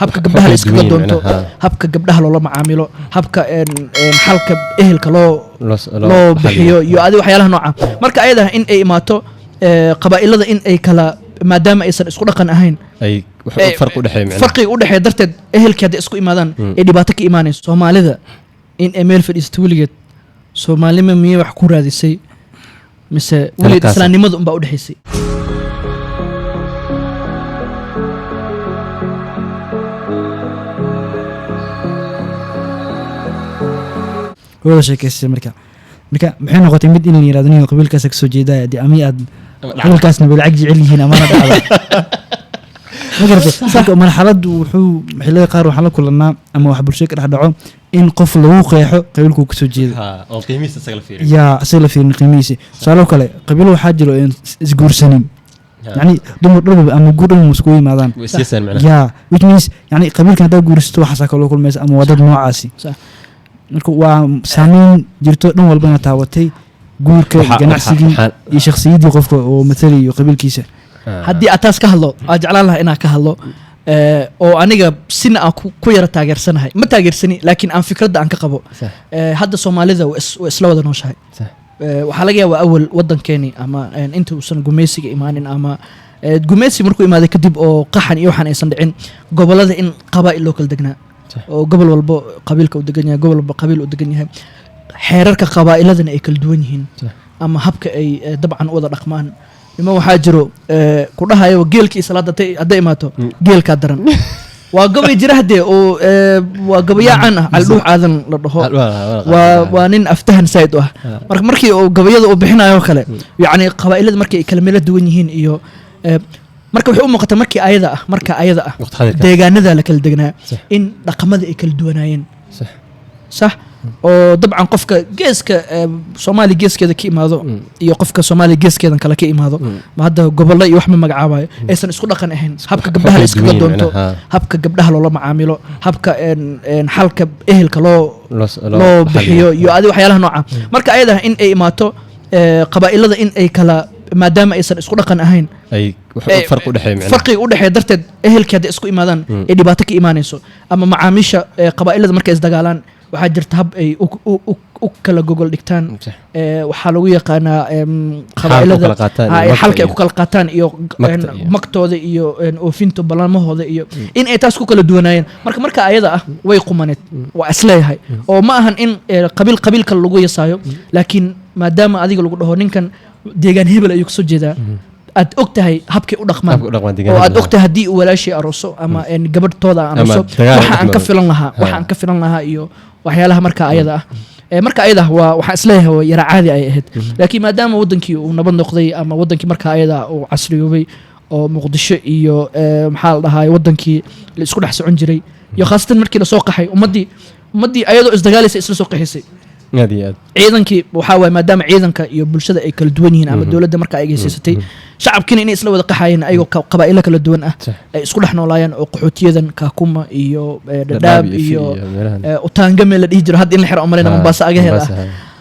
Habka gabdhaha la Waxay iskaga duwan yihiin doonto, macnaha. Habka gabdhaha loola macaamilo, habka xalka ehelka loo loo loo bixiyo xaliyo. Iyo adi waxyaalaha nooca. Marka ayada in ay imaato qabaa'ilada in ay kala, maadaama aysan isku dhaqan ahayn, ay wax farq u dhexeeya macnaha. Farqiga u dhexeeya darteed, ehelkii hadday isku imaadaan ay dhibaato ka imaanayso. Soomaalida in ay meel fadhiisato weligeed, Soomaalima miyay wax ku raadisay mise weligeed Halkaas. islaamnimada unbaa udhexaysay? Wada sheekeystay. Marka maxay noqotay mid in la yirahdo ninka qabiilkaas kasoo jeedaa dee ama aad qabiilkaasna bay lacag jecel yihiin amana dhacda, ma garatay? Marka marxaladdu wuxuu xilliyada qaar waxaan la kulanaa ama wax bulshada ka dhex dhaco in qof lagu qeexo qabiilkuu kasoo jeedo. Ha, oo qiimihiisa isaga la fiiriyo. Yaa isaga la fiirin qiimihiisa. Tusaalo kale, qabiilo waxaa jiro een isguursanin, yacni dumar dhanba ama guur dhanba iskugu yimaadaan. Way isyeesaan macnaha. Yeah, which means yani qabiilkan haddaa guursato waxaasaa kaloo kulmaysa ama waa dad noocaasi. Marka waa saameyn jirto dhan walbana taabatay guurka, ganacsigii iyo shakhsiyaddii qofka oo matalayo qabiilkiisa. Haddii aad taas ka hadlo, aad jeclaan lahaa inaan ka hadlo, oo aniga sina aan ku yara taageersanahay, ma taageersani, laakiin aan fikradda aan ka qabo. Hadda Soomaalida waa isla wada nooshahay. Waxaa laga yaabaa awal waddankeeni ama inta uusan gumaysiga imaanin ama gumaysi markuu imaaday kadib oo qaxan iyo waxaan aysan dhicin, gobollada in qabaa'il loo kala degnaa, oo gobol walbo qabiilka uu degan yahay, gobol walbo qabiil uu degan yahay, xeerarka qabaa'iladana ay kala duwan yihiin ama habka ay dabcan u wada dhaqmaan. Nima waxaa jiro ku dhahayo geelkii salaada hadday imaato geelkaa daran. Waa gabay jira haddee oo waa gabayaa caan ah, Caldhuux Aadan la dhaho. Waa nin aftahan saaid u ah. Marka markii uu gabayada uu bixinayo oo kale, yacni qabaa'ilada markii ay kala meelo duwan yihiin iyo marka waxay u muuqataa markii ayada ah, marka ayada ah Waqti xadirka. deegaanada la kala degnaa in dhaqamada ay kala duwanaayeen. Sax, oo dabcan qofka geeska Soomaaliya geeskeeda ka imaado iyo qofka Soomaaliya geeskeedan kale ka imaado, ma hadda gobollo iyo wax ma magacaabayo, aysan isku dhaqan ahayn. Habka gabdhaha la Waxay iskaga duwan yihiin doonto, macnaha. habka gabdhaha loola macaamilo, habka xalka ehelka loo loo loo bixiyo xaliyo. iyo adi waxyaalaha nooca. Marka ayada in ay imaato qabaa'ilada in ay kala, maadaama aysan isku dhaqan ahayn, ay wax farq u dhexeeya macnaha. Farqiga u dhexeeya darteed, ehelkii hadday isku imaadaan ay dhibaato ka imaanayso ama macaamiisha qabaa'ilada markay isdagaalaan, waxaa jirta hab ay u kala gogol dhigtaan. Waxaa lagu yaqaanaa Xaalka u qabaa'ilada kala qaataan ha, iyo ay magta xalka ay iyo ku kala qaataan iyo magta iyo magtooda iyo oofinta ballamahooda iyo in ay taas ku kala duwanaayeen. Marka ayada ah way qumaneed, waa isleeyahay, oo ma ahan in qabiil qabiil kale lagu yasaayo, laakiin maadaama adiga lagu dhaho ninkan deegaan hebel ayuu kasoo jeedaa, aad og tahay habkay u dhaqmaan, Habka u dhaqmaan deegaan oo aad hebel, og tahay haddii uu walaashii arooso ama gabadhtooda aan Ama arooso, dagaal waxa aan ka dhexmaro. filan lahaa, waxa aan ka filan lahaa iyo waxyaalaha marka ayada ah. Marka ayada ah waa waxaan isleeyahay waa yara caadi ay ahayd, laakiin maadaama wadankii uu nabad noqday ama wadankii marka ayada uu casriyoobay oo Muqdisho iyo maxaa la dhahaay wadankii la isku dhex socon jiray iyo khaasatan markii lasoo qaxay, ummaddii ayadoo isdagaalaysa isla soo qaxisay. Aad iyo aad. Ciidankii waxaa waaye, maadaama ciidanka iyo bulshada ay kala duwan yihiin ama dowladda marka ay haysatay shacabkiina inay isla wada qaxayeen ayagoo qabaa'ilo kala duwan ah, ay isku dhex noolaayeen oo qaxootiyadan Kaakuma iyo Dhadhaab Dhadhaab iyo iyo iyo meelahan. Utaangame la dhihi jiro, hadda in la xiro umaleyna, Mombasa agaheeda ah, Mombasa, ha.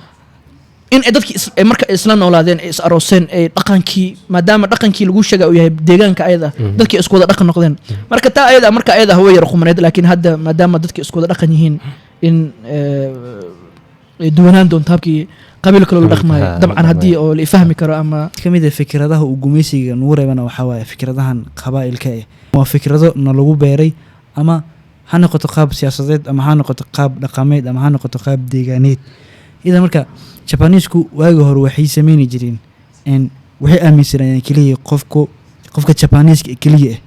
In ay dadkii ay marka isla noolaadeen, ay is arooseen, ay dhaqankii, maadaama dhaqankii lagu sheega uu yahay deegaanka ayada, dadkii isku wada dhaqan noqdeen. Marka taa ayada, marka ayada way yar qumaneed, laakiin hadda maadaama dadkii isku wada dhaqan yihiin in ay duwanaan doonto habkii qabiil kaloo la Qabiilka, dhaqmaayo. ha, Dabcan la haddii dhaqmaayo. oo la ifahmi karo ama Mid ka mid ah fikradaha uu gumaysiga nagu reebana waxaa waaye fikradahan qabaa'ilka ah. Waa fikrado na lagu beeray, ama ha noqoto qaab siyaasadeed ama ha noqoto qaab dhaqameed ama ha noqoto qaab deegaaneed. Idan marka Jabaniisku waagi hore waxay sameyni jireen waxay aaminsanayeen keliya qofka Jabaniiska keliya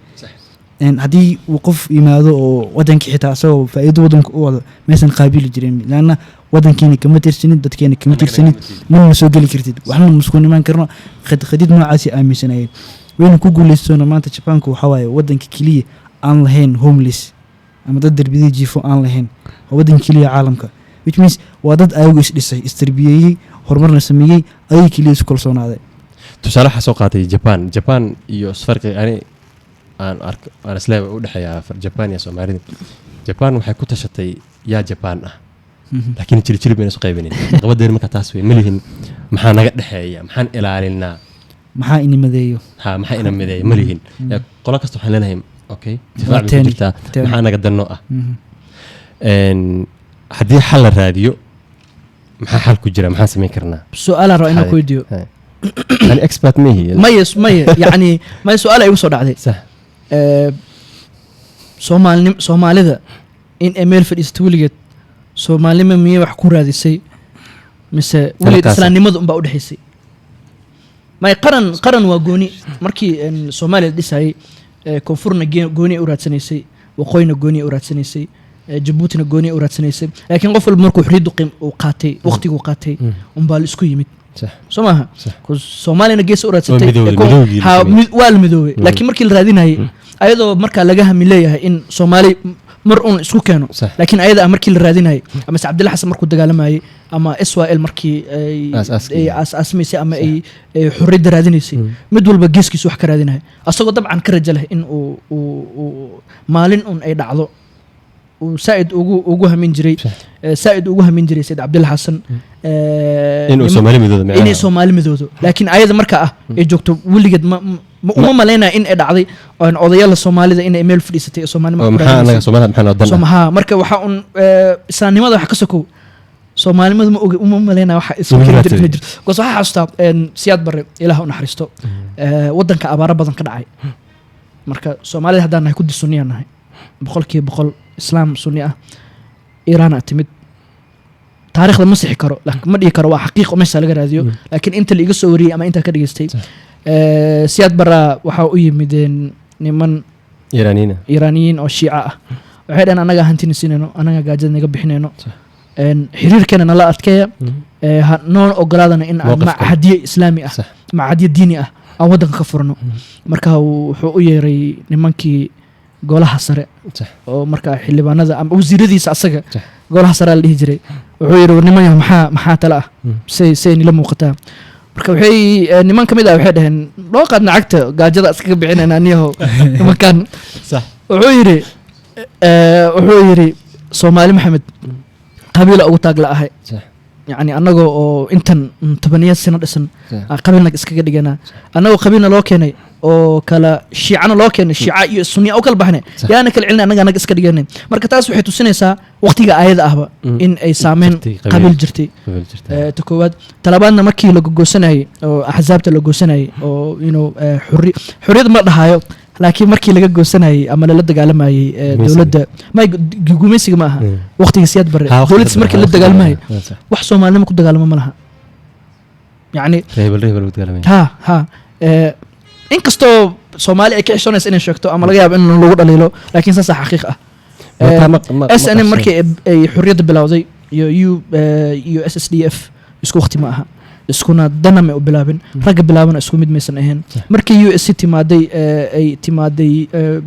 ah. Haddii uu qof yimaado oo wadankii xitaa asagoo faa'iido wadanka u wado, maysan qaabili jirin, laanna wadankiina kama tirsanid, dadkeena kama tirsanid, mana soo geli kartid, waxna masku imaan karno. Khadid noocaasi aaminsanayeen, wayna ku guuleystoona. Maanta Jabaanku waxaa waaye wadanka keliya aan lahayn homeless ama dad darbiyada jiifo aan lahayn. Waa wadanka keliya caalamka, which means waa dad ayagu isdhisay, istarbiyeeyey, horumarna sameeyey, ayaga keliya isku kalsoonaaday. Tusaale waxaa soo qaatay Japan iyo farqi ani aan arko aan isleeyahay u dhexeeya Japan iyo Soomaalida. Japan waxay ku tashatay yaa Japan ah, laakiin jilib jilib bayna isu qaybinin. Caqabadeena marka taas wey, ma lihin maxaa naga dhexeeya, maxaan ilaalinaa, maxaa ini madeeyo. Ha, maxaa ina mideeya ma lihin. Qolo kasta waxaan leenahay. Okay, difaac bay ku Teeni. jirtaa. Teeni. Maxaa naga danno ah? Haddii xal la raadiyo, maxaa xal ku jira? Maxaan samayn karnaa? Su-aalaan rabaa inaan ku weydiiyo. Ani expert mihi. Maye, yacni maye, su-aal ay igu soo dhacday. Soomaalida in ay meel fadhiisato weligeed, soomaalnimo miyay wax ku raadisay mise weligeed Talakaasa. islaamnimada unbaa udhexaysay? May, qaran waa gooni. Markii Soomaaliya la dhisayay, koonfurna gooni ay u raadsanaysay, waqooyina gooni ay u raadsanaysay, Jabuutina gooni ay u raadsanaysay, laakiin qof walba markuu xorriyaddu uu qaatay, waqtiguu qaatay unbaa la isku yimid. Soo maaha? Sax. 'Cause Soomaaliyana gees u raadsatay. Oo midoobay, midoowgii la sameeyey. Waa la midoobay, laakiin markii la raadinayay ayadoo markaa laga hami leeyahay in Soomaali mar uun isku keeno, laakiin ayada ah markii la raadinayay, ama se Cabdilla Xasan markuu dagaalamayay, ama SYL markii ay Aas-aaskii. ay aas-aasmaysay ama ay xorriyadda raadinaysay, mid walba geeskiisu wax ka raadinaya, asagoo dabcan ka raja leh in uu maalin un ay dhacdo. Uu saa'id ugu hamin jiray, saa'id ugu hamin jiray Sayid Cabdilla Xasan inuu Soomaali midooda inay micnaha. Soomaali midoodo, laakiin ayada marka ah ay joogto weligeed ma uma malaynaya in ay dhacday oon odayaala Soomaalida inay meel fadhiisatay ee Soomaalima Oo ku maxaa anaga raadinaysay. Soomaalida maxaa noo dan ah? Haa, marka waxaa un islaamnimada wax ka sokow, soomaalimadu ma oga, uma malaynaya waxa isku Uma keeni raadsaday. jirta, ma jirto, because waxaa xasuustaa Siyaad Barre, Ilaah u naxariisto, waddanka abaaro badan ka dhacay. Marka Soomaalida haddaan nahay, kuddi sunniyaan nahay, 100% islaam sunni ah. Iiraana timid. Taariikhda ma sixi karo, laakiin ma dhihi karo waa xaqiiq oo meesha laga raadiyo, laakiin inta la iga soo wariyey ama intaa ka dhageystay, Siyaad Barra waxaa u yimideen niman Iiraaniyiina. Iiraaniyiin oo Shiica ah. Waxay dhaheen, annagaa hantina siinayno, annagaa gaajada naga bixinayno, xiriirkeena nala adkeeya, noona ogolaadana in aan Mowqifkan. machadiye islaami ah, machadiye diini ah aan waddanka ka furno. Marka wuxuu u yeeray nimankii golaha sare oo markaa xildhibaanada ama wasiiradiisa asaga, golaha sare la dhihi jiray. Wuxuu yidhi, war niman yahow, maxaa tala ah? Say nila muuqataa? Marka waxay niman ka mid ah waxay dhaheen, loo qaadna cagta, gaajada iskaga bixinayna aniyahow nimankan. Wuxuu yidhi, Soomaali Maxamed qabiila ugu taag la ahay. Yacni annagoo oo intan tobaniya sano dhisan aan qabiilna iskaga dhiganaa, annagoo qabiilna loo keenay oo kala shiicana loo keenay, shiica iyo sunniya u kala baxnay, yaana kala celinay, annaga iska dhiganay. Marka taas waxay tusinaysaa waqtiga aayada ahba in ay saameyn Jirtay qabiil. qabiil jirtay. Qabiil jirta. Ta koowaad. Talabaadna, markii la goosanayay oo axsaabta la goosanayay oo xurriyad ma dhahayo, laakiin markii laga goosanayay ama lala dagaalamayay Gumaysiga. dowladda, may, gumaysiga ma aha, waqtiga Siyaad Barre, Ha, waqtiga dowladdiis markii la waqtiga dagaalamayay, Sax. wax soomaalinimo ku dagaalamo ma laha, yacni reebel lagu dagaalamay. Ha, inkastoo Soomaali ay ka xishoonaysa inay sheegto ama laga yaabo in lagu dhaliilo, laakiin saasaa xaqiiq ah. SNM markii ay xurriyadda bilowday iyo U iyo SSDF isku waqti ma aha, iskuna dana may u bilaabin, ragga bilaabana isku mid maysan ahayn. Markii USC timaaday, ay timaaday,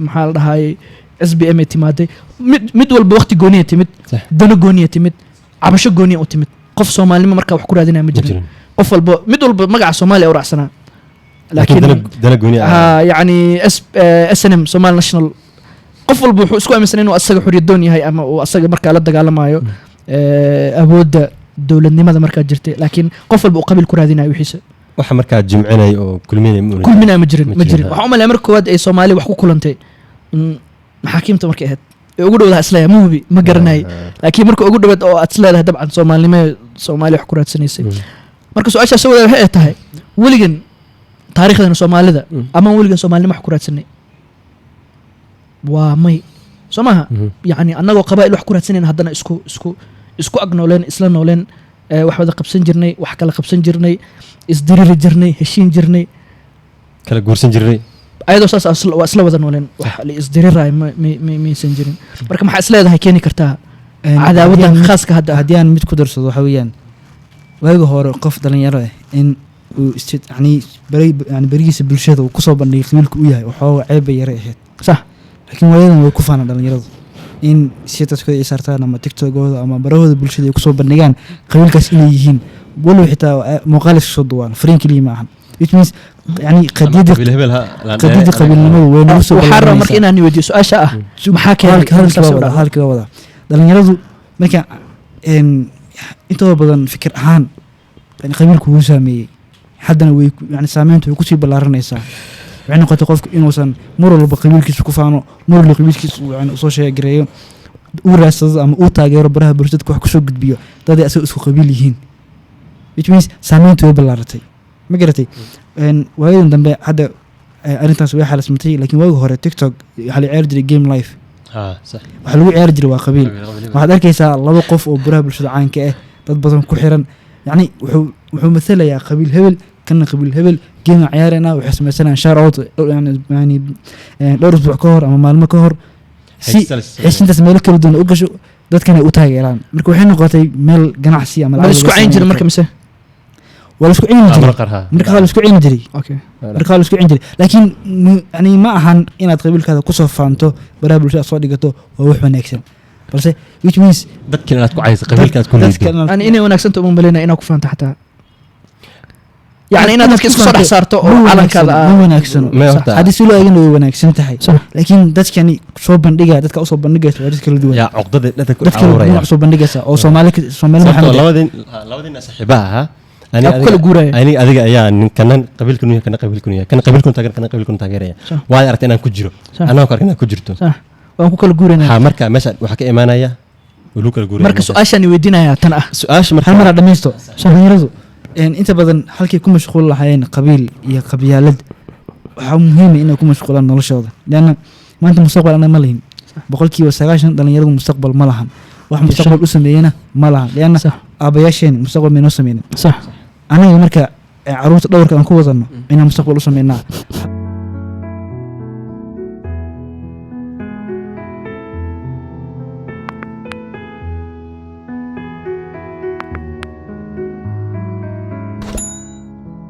maxaa la dhahayay, SPM ay timaaday, mid walba waqti gooniya timid, dano gooniya timid, cabasho gooniya u timid. Qof soomaalinimo markaa wax ku raadinaya ma ma jirin. Jirin. Qof walba, mid walba magaca Soomaaliya u raacsanaa, laakiin laakiin dana gooni ah. Ha, yacni SNM, Somali National, qof walba wuxuu isku aaminsan inuu asaga xorriyadoon yahay ama uu asaga markaa la dagaalamayo awoodda dowladnimada markaa jirtay, laakiin qof walba uu qabiil ku raadinayo wixiisa. Waxa markaa jimcinay oo kulminay ma una Kulminaya ma jirin. Ma Ma jirin, jirin. ha. Waxaan u malaya marka koowaad ay Soomaali wax ku kulantay maxaakiimta markay ahayd ee ugu dhowdaha isleeyahay, ma hubi, ma garanay, laakiin marka ugu dhowaad oo aad isleedahay dabcan soomaalinimo Soomaali wax ku raadsanaysay. Marka su-aashaas wada waxay ay tahay, weligan taariikhdana Soomaalida ama weligan soomaalinimo wax ku raadsanay waa may, soo maaha? Yacni annagoo qabaa'il wax ku raadsanayna, haddana isku ag nooleen, isla nooleen, wax wada qabsan jirnay, wax kala qabsan jirnay, isdiriri jirnay, heshiin jirnay, kala guursan jirnay. Ayadoo saas ah waa isla wada nooleen, wax la isdiriraayo maysan jirin. Marka maxaa isleedahay keeni kartaa cadaawadan khaaska hadda ah? Haddii aan mid ku darsado, waxa weeyaan waagi hore qof dhalinyaro ah in uu yani yani berigiisa bulshada uu kusoo bandhigay qabiilka u yahay, waxooga ceeb bay yara ahayd. Laakiin waayadan way ku faanaan dhalinyaradu in statuskooda ay saartaan ama TikTokooda ama barahooda bulshada ay kusoo bandhigaan qabiilkaas inay yihiin, walow xitaa muuqaal iska soo duwaan, fariin keliya ma ahan. Which means yani qadiyadda qabiil hebel ha qadiyadda qabiilnimadu way nagu soo Waxaa rabaa marka balaaranaysaa. inaan weydiiyo su-aasha ah, maxaa keenay Halka in saas waa u wada dhacdo? Halka waa wada dhalinyaradu marka intooda badan fikir ahaan yani qabiilku wuu saameeyey, haddana way yani saameyntu way kusii ballaaranaysaa. Waxay noqotay qofku inuusan mar walba qabiilkiisa ku faano, mar walba qabiilkiisa uu yani usoo sheegareeyo, uu raadsado ama uu taageero baraha bulshada, wax kusoo gudbiyo dad ay asaga isku qabiil yihiin, which means saameyntu way ballaaratay, ma garatay? Waayadan dambe hadda arrintaas way xalismatay, laakiin waagi hore TikTok waxaa la ciyaari jiray game life. Ha, sax. Waxaa lagu ciyaari jiray waa qabiil. Waxaad arkaysaa laba qof oo baraha bulshada caanka ah, dad badan ku xiran, yacni wuxuu mathalayaa qabiil hebel, kana qabiil hebel, game ciyaarayna, waxay sameysanayaan shout out yani dhowr usbuuc ka hor ama maalmo ka hor si xishintaas meelo kala duwan u gasho, dadkana ay u taageeraan. Marka waxay noqotay meel ganacsi ama Ma lacag la isku laga cayn jiray sameyn marka karo. Mise? Waa la isku cayni jiray. Marka waa la isku cayni jiray. Marka waa la isku cayni jiray, laakiin yani ma ahan inaad qabiilkaada kusoo faanto, baraha bulshada soo dhigato waa wax wanaagsan, balse which means dadkan inaad ku cayso, qabiilka aad ku dadka liido. Ani inay wanaagsan uma malaynaya inaad ku faanto xataa, yani inaad dadka isku soo dhex saarto oo ma calankaada wanaagsano, ma wanaagsano. Ma horta Haddii si loo eegana way wanaagsan tahay, laakiin dadkani soo bandhigaya, dadka usoo bandhigaysa waa dad kala duwan. Yaa cuqdada dhadhan ku Dad kala duwan abuuraya. Usoo bandhigaysa oo Soomaali Soomaali Sababtoo Maxamed ah. labadiin saaxiibaha ahaa ani Yaa ku kala guuraya. Ani adiga ayaa nin kanan qabiilkan yahay, kana qabiilkan yahay, kana qabiilkan taageer, kana qabiilkan taageeraya. Waad aragtay inaan ku jiro. Anaa ku arkay inaan ku jirto. Sax, waan ku kala guuraynaa. Ha, marka meesha waxaa ka imaanaya wuu lagu kala guuraya Marka meesha. Su-aashaan weydiinayaa tan ah. Su-aasha marka Hal mar dhamaysto. Dhalinyaradu inta badan halkay ku mashquul lahaayeen qabiil iyo qabyaalad, waxaa muhiim ah inay ku mashquulaan noloshooda, leanna maanta mustaqbal anaga ma lihin. 90% dhalinyaradu mustaqbal ma lahan, wax mustaqbal u sameeyena ma lahan, leanna aabayaasheen mustaqbal maynoo sameynin. Anaga marka caruurta dhowrka aan ku wadano inaan mustaqbal u sameynaa.